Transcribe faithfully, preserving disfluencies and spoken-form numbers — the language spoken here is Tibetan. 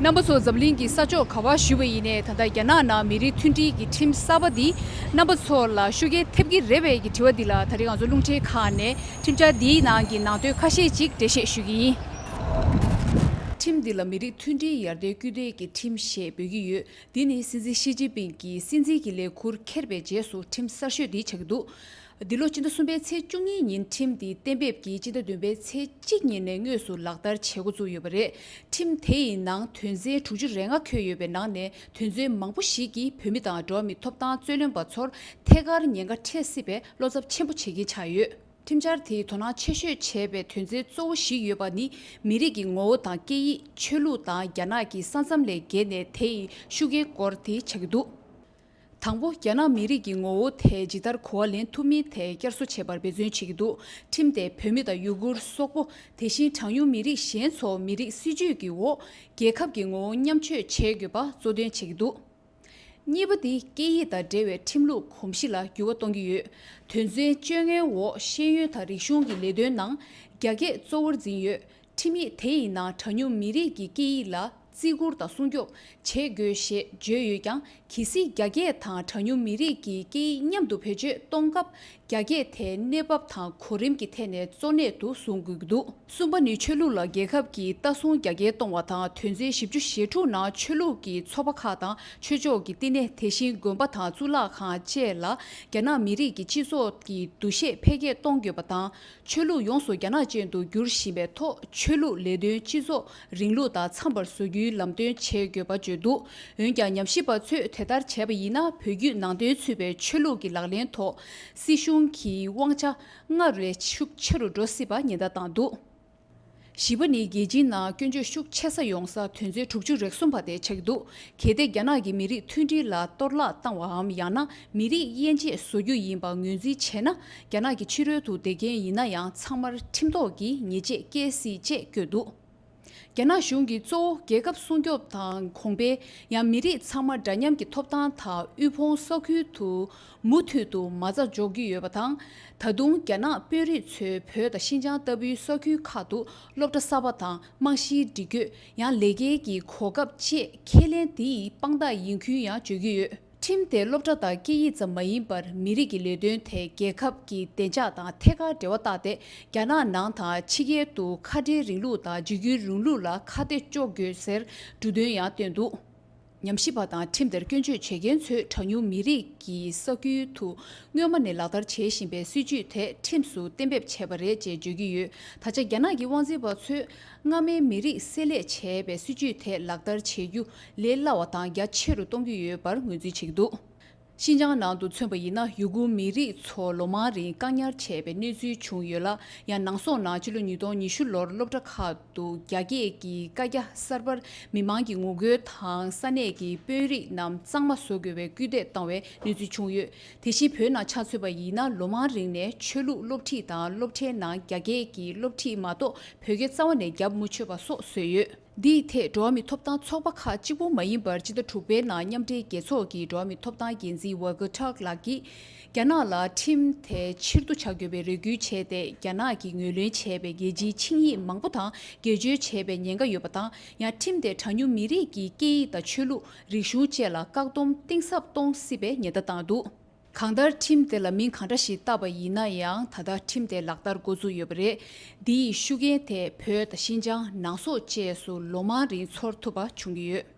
རྣམ་པ་ཚོ་འཛམ་གླིང་གི་ས་ཕྱོགས་ག་པར་བཞུགས་པ་ཡིན་ནའི་ད་ལྟ་རྒྱ་ནག་ནང་མི་རིགས་མཐུན་སྒྲིལ་གྱི་ཁྲིམས་གསར་པ་འདིས་རྣམ་པ་ཚོ་ལ་ཤུགས་རྐྱེན་ཐེབས་ཀྱི་རེད་པས་ཀྱི་དྲི་བ་འདི་ལ་ད་རེས་ང་ཚོ་རླུང་འཕྲིན་ཁང་ནས་ཁྲིམས་འཆར་འདིའི་ནང་གི་ནང་དོན་ཁ་ཤས་ཅིག་འགྲེལ་བཤད་ཞུ་གི་ཡིན། ཁྲིམས་འདི་ལ་མི་རིགས་མཐུན་སྒྲིལ་ཡར་ཐོན་སྐུལ་འདེད་ཀྱི་ཁྲིམས་ཞེས་འབོད་ཀྱི་ཡོད། འདི་ནི་སྲིད་འཛིན་ཞི་ཅིན་ཕིང་གིས་སྲིད་འཛིན་གྱི་ལས་ཁུར་འཁྱེར་བའི་རྗེས་སུ་ཁྲིམས་གསར་ཤོས་འདི་ཆགས་ཀྱི་འདུག་འདི་ལོ་སྤྱི་ཟླ་གསུམ་པའི་ཚེས་བཅུ་གཉིས་ཉིན་ཁྲིམས་འདི་གཏན་འབེབས་ཀྱིས་སྤྱི་ཟླ་བདུན་པའི་ཚེས་གཅིག་ཉིན་ནས་དངོས་སུ་ལག་བསྟར་བྱེད་འགོ་བཙུགས་ཡོད་པ་རེད། ཁྲིམས་དེ་ཡི་ནང་དོན་ཚན་དྲུག་ཅུ་རེ་ལྔ་འཁོད་ཡོད་པའི་ནང་ནས་དོན་ཚན་མང་པོ་ཞིག་གིས་བོད་མི་དང་འགྲོ་བ་མིའི་ཐོབ་ཐང་རྩོད་ལེན་པ་ཚོར་ཐད་ཀར་ཉེན་ཁ་འཕྲད་སྲིད་པའི་བློ་འཚབ་ཆེན་པོ་བྱེད་ཀྱིན་ཆགས་ཡོད། ཁྲིམས་འཆར་དེའི་དོ་སྣང་ཆེ་ཤོས་བྱས་པའི་དོན་ཚན་གཙོ་བོ་ཞིག་ཡོད་པ་ནི་མི་རིགས་ཀྱི་ངོ་བོ་དང་སྐད་ཡིག་ཆོས་ལུགས་དང་རྒྱ་ནག་གི་ས་མཚམས་ལས་བརྒལ་ནས་དེ་ཡི་ཤུགས་རྐྱེན་སྐོར་དེ་ཆགས་ཀྱི་འདུག་དང་པོ། རྒྱ་ནག་མི་རིགས་ཀྱི་ངོ་བོ་དེ་ཇི་ལྟར་གོ་བ་ལེན་ཐུབ་མིན་དེ་བསྐྱར་གསོ་བྱེད་པར་འབད་བརྩོན་བྱེད་ཀྱི་འདུག་ཁྲིམས་དེ་བོད་མི་དང་ཡུ་གུར་སོག་པོ། དེ་བཞིན་གྲངས་ཉུང་མི་རིགས་གཞན་ཚོ་མི་རིགས་སྲིད་ཇུས་ཀྱི་འོག་རྒྱལ་ཁབ་ཀྱི་ངོ་བོ་མཉམ་སྤྱོད་བྱེད་དགོས་པ་གཙོ་འདོན་བྱེད་ཀྱི་འདུག་གཉིས་པ་དེ་སྐད་ཡིག་དང་འབྲེལ་བའི་ཁྲིམས་ལུགས་གོམས་གཤིས་ལ་འགྱུར་བ་གཏོང་གི་ཡོད། དོན་ཚན་བཅོ་ལྔའི་འོག་ཤེས་ཡོན་དང་རིག་གཞུང་གི་ལས་དོན་ནང་རྒྱ་སྐད་གཙོ་བོར་འཛིན་ཡོད། ཁྲིམས་ཡིག་དེ་ཡི་ནང་གྲངས་ཉུང་མི་རིགས་ཀྱི་སྐད་ཡིག་ལ་བརྩི་བཀུར་དང་སྲུང་སྐྱོབ་བྱེད་དགོས་ཞེས་བརྗོད་ཡོད་ཀྱང་། གལ་སྲིད་རྒྱ་སྐད་དང་གྲངས་ཉུང་མི་རིགས་ཀྱི་སྐད་ཡིག་མཉམ་དུ་བེད་སྤྱོད་གཏོང་སྐབས། རྒྱ་སྐད་དེ་གནས་བབ་དང་གོ་རིམ་གྱི་ཐད་ནས་གཙོ་གནད་དུ་བཟུང་དགོས་ཀྱི་འདུག་གསུམ་པ་ནི་ཆོས་ལུགས་ལ་རྒྱལ་ཁབ་ཀྱིས་ལྟ་སྲུང་རྒྱ་སྐྱེད་གཏོང་བ་དང་། དོན་ཚན་བཞི་བཅུ་ཞེ་དྲུག་ནང་ཆོས་ལུགས་ཀྱི་ཚོགས་པ་ཁག་དང་ཆོས་ཕྱོགས་ཀྱི་བསྟི་གནས། དེ་བཞིན་དགོན་པ་དང་གཙུག་ལག་ཁང་བཅས་ལ་རྒྱ་ནག་མི་རིགས་ཀྱི་སྤྱི་ཚོགས་ཀྱི་འདུ་ཤེས་འཕེལ་རྒྱས་གཏོང་དགོས་པ་དང་། ཆོས་ལུགས་ཡོངས་སུ་རྒྱ་ནག་ཅན་དུ་བསྒྱུར་བཞིན་པའི་ཐོག་ཆོས་ལུགས་ལས་དོན་སྤྱི་ཚོགས་རིང་ལུགས་དང་འཚམ་པར་བཟོ་རྒྱུའི་ལམ་སྟོན་བྱེད་དགོས་པ་བརྗོད་འདུག་འོན་ཀྱང་ཉམས་ཞིབ་པ་ཚོས་དེ་ལྟར་བྱས་པ་ཡིན་ན། བོད་བརྒྱུད་ནང་བསྟན་ཚུད་པའི་ཆོས་ལུགས་ཀྱི་ལག་ལེན་ཐོག་སྲིད་གཞུང་གི་དབང་ཆ་སྔར་བས་ཤུགས་ཆེ་རུ་འགྲོ་སྲིད་པ་ཉེན་བརྡ་བཏང་འདུག་བཞི་པ་ནི། རྒྱལ་སྤྱིའི་ནང་སྐྱོན་བརྗོད་ཤུགས་ཆེ་ས་ཡོང་ས་དོན་ཚན་དྲུག་ཅུ་རེ་གསུམ་པ་དེ་ཆགས་ཀྱི་འདུག་གལ་ཏེ་རྒྱ་ནག་གིས་མི་རིགས་མཐུན་སྒྲིལ་ལ་གཏོར་བརླག་བཏང་བའམ། ཡང་ན་མི་རིགས་དབྱེ་འབྱེད་བཟོ་རྒྱུ་ཡིན་པ་ངོས་འཛིན་བྱས་ན། རྒྱ་ནག་གི་ཕྱི་རོལ་དུ་བསྡད་མཁན་ཡིན་ན་ཡང་ཚང་མར་ཁྲིམས་ཐོག་གི་ཉེས་ཆད་བཀལ་སྲིད་ཅེས་བཀོད་འདུག་རྒྱ་ནག་གཞུང་གིས་གཙོ་བོ་རྒྱལ་ཁབ་སྲུང་སྐྱོབ་དང་གོང་འཕེལ། ཡང་མི་རིགས་ཚང་མ་འདྲ་མཉམ་གྱི་ཐོབ་ཐང་དང་དབུལ་ཕོངས་ས་ཁུལ་དུ་མུ་མཐུད་དུ་མ་རྩ་འཇོག་གི་ཡོད་པ་དང་། ད་དུང་རྒྱ་ནག་དཔོན་རིགས་ཚོས་བོད་དང་ཤིན་ཅང་ལྟ་བུའི་ས་ཁུལ་ཁག་ཏུ་སློབ་གྲྭ་གསར་པ་དང་རྨང་གཞིའི་སྒྲིག་བཀོད། ཡང་ལས་སྐལ་གྱི་གོ་སྐབས་བཅས་ཁས་ལེན་དེ་ཡི་དཔང་རྟགས་ཡིན་ཁུལ་ཡང་བརྗོད་ཀྱི་ཡོད། ཁྲིམས་དེ་སློབ་གྲྭ་དང་སྐད་ཡིག་ཙམ་མ་ཡིན་པར། མི་རིགས་ཀྱི་ལས་དོན་དེ་རྒྱལ་ཁབ་ཀྱི་བདེ་འཇགས་དང་ཐད་ཀར་འབྲེལ་བ་བཏགས་ཏེ། རྒྱ་ནག་ནང་དང་ཕྱི་རྒྱལ་དུ་ཁ་བྲལ་རིང་ལུགས་དང་འཇིགས་སྐུལ་རིང་ལུགས་ལ་ཁ་གཏད་གཅོག་དགོས་ཟེར་འབྲུ་དོན་ཡང་བཏོན་འདུག་ཉམས་ཞིབ་པ་དང་ཁྲིམས་དེར་སྐྱོན་བརྗོད་བྱེད་མཁན་ཚོས། གྲངས་ཉུང་མི་རིགས་ཀྱི་ས་ཁུལ་དུ་སྔོན་མ་ནས་ལག་བསྟར་བྱེད་བཞིན་པའི་སྲིད་ཇུས་དེ་ཁྲིམས་སུ་གཏན་འབེབས་བྱས་པ་རེད་ཅེས་བརྗོད་ཀྱི་ཡོད། ད་ཆ་རྒྱ་ནག་གི་དབང་འཛིན་པ་ཚོས། སྔ་མའི་མི་རིགས་བསྲེ་ལྷད་བྱས་པའི་སྲིད་ཇུས་དེ་ལག་བསྟར་བྱེད་རྒྱུ་ལས་སླ་བ་དང་རྒྱ་ཆེ་རུ་གཏོང་གི་ཡོད་པར་ངོས་འཛིན་བྱེད་ཀྱི་འདུག་ཤིན་ཅང་ནང་དུ་མཚོན་པ་ཡིན་ན། ཡུ་གུར་མི་རིགས་ཚོ་ལོ་མང་རིང་བཀག་ཉར་བྱས་པའི་གནས་ཚུལ་བྱུང་ཡོད་ལ། ཡང་ནང་སོག་ནང་ཕྱི་ལོ་ཉིས་སྟོང་ཉི་ཤུ་ལོར་སློབ་གྲྭ་ཁག་ཏུ་རྒྱ་སྐད་ཀྱི་བཀའ་རྒྱ་གསར་པར་མི་མང་གི་ངོ་རྒོལ་དང་། ས་གནས་ཀྱི་དཔོན་རིགས་རྣམས་གཙང་མ་བཟོ་དགོས་པའི་སྐུལ་འདེད་བཏང་བའི་གནས་ཚུལ་བྱུང་ཡོད། དེ་བཞིན་བོད་ནང་ཆ་མཚོན་པ་ཡིན་ན། ལོ་མང་རིང་ནས་ཆོས་ལུགས་སློབ་ཁྲིད་དང་སློབ་གྲྭའི་ནང་རྒྱ་སྐད་ཀྱི་སློབ་ཁྲིད་མ་གཏོགས་བོད་སྐད་རྩ་བ་ནས་བརྒྱབ་མི་ཆོག་པ་སོགས་བཟོས་ཡོད། འདིའི་ཐད་འགྲོ་བ་མིའི་ཐོབ་ཐང་ཚོགས་པ་ཁག་གཅིག་པུ་མ་ཡིན་པར། སྤྱི་ཟླ་དྲུག་པའི་ནང་མཉམ་འབྲེལ་རྒྱལ་ཚོགས་ཀྱི་འགྲོ་བ་མིའི་ཐོབ་ཐང་འགན་འཛིན་ཝལ་ཀར་ཊརྐ་ལགས་ཀྱིས། རྒྱ་ནག་ལ་ཁྲིམས་དེ་ཕྱིར་བསྡུ་བྱ་དགོས་པའི་རེ་སྐུལ་བྱས་ཏེ། རྒྱ་ནག་གིས་ངོས་ལེན་བྱས་པའི་རྒྱལ་སྤྱིའི་ཆིངས་ཡིག་མང་པོ་དང་སྒེར་གཅོད་བྱས་པའི་ཉེན་ཁ་ཡོད་པ་དང་། ཡང་ཁྲིམས་དེ་གྲངས་ཉུང་མི་རིགས་ཀྱི་སྐད་ཡིག་དང་ཆོས་ལུགས། རིག་གཞུང་བཅས་ལ་བཀག་སྡོམ་གཏིང་ཟབ་གཏོང་སྲིད་པའི་ཉེན་བརྡ་བཏང་འདུག་གང་ལྟར། ཁྲིམས་དེ་ལ་མིང་གང་འདྲ་ཞིག་བཏགས་པ་ཡིན་ན་ཡང་། ད་ལྟ་ཁྲིམས་དེ་ལག་བསྟར་འགོ་བཙུགས་ཡོད་པ་རེད། འདི་ཡི་ཤུགས་རྐྱེན་དེ་བོད་དང་ཤིན་ཅང་། ནང་སོག་བཅས་སུ་ལོ་མང་རིང་ཚོར་ཐུབ་པ་བྱུང་གི་ཡོད།